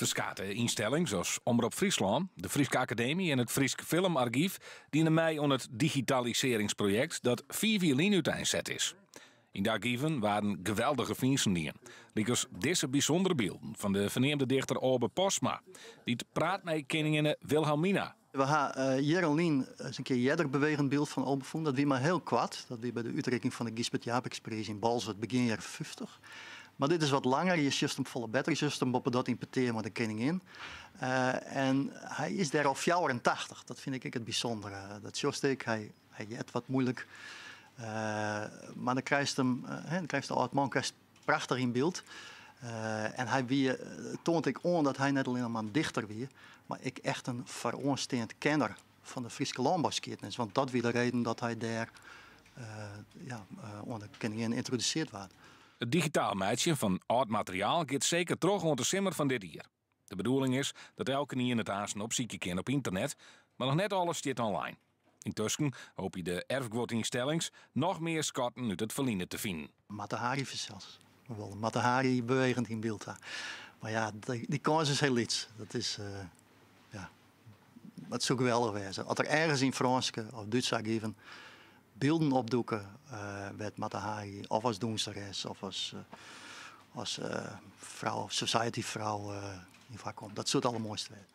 Ferskate ynstellings as Omrop Fryslân, de Fryske Akademy en it Frysk Filmargyf diene mei oan it digitalisearringsprojekt dat 5 jier lyn úteinset is. Yn de argiven waarden geweldige fynsten dien, lykas dizze bysûndere bylden fan de ferneamde dichter Obe Postma, dy't praat mei keninginne Wilhelmina. We ha jierren lyn ris in kear earder bewegend byld fan Obe fûn. Dat wie mar hiel koart. Dat wie by de útrikking fan de Gysbert Japicxpriis yn Boalsert begjin jierren 50. Mar dit is wat langer. Je sjochst him folle better. Je sjochst him boppedat yn petear mei de keningin. En hy is dêr al 84. Dat fyn ik ek it bysûndere. Dat sjochst ek. Hy heart wat muoilik. Mar dan krijst him, dan krijst de âld man krijst prachtich yn byld. En hy wie, toant ek oan dat hy net allinnich mar in dichter wie, mar ek echt in foaroansteand kenner fan de Fryske lânbouskiednis. Want dat wie de reden dat hy dêr ja, oan de keningin yntrodusearre waard. It digitaal meitsjen fan âld materiaal giet seker troch oant de simmer fan dit jier. De bedoeling is dat elkenien it aansten opsykje kin op ynternet, mar noch net alles stiet online. Yntusken hoopje de erfguodynstellings noch mear skatten út it ferline te finen. Mata Hari fansels. We wolle Mata Hari bewegend yn byld ha. Mar ja, dy kâns is hiel lyts. Dat is, ja, dat soe geweldich wêze. As der ergens yn Frânske of Dútske argiven bylden opdûke wêr't Mata Hari of as dûnseres of as frou, society frou yn foarkomt. Dat soe it aldermoaiste wêze.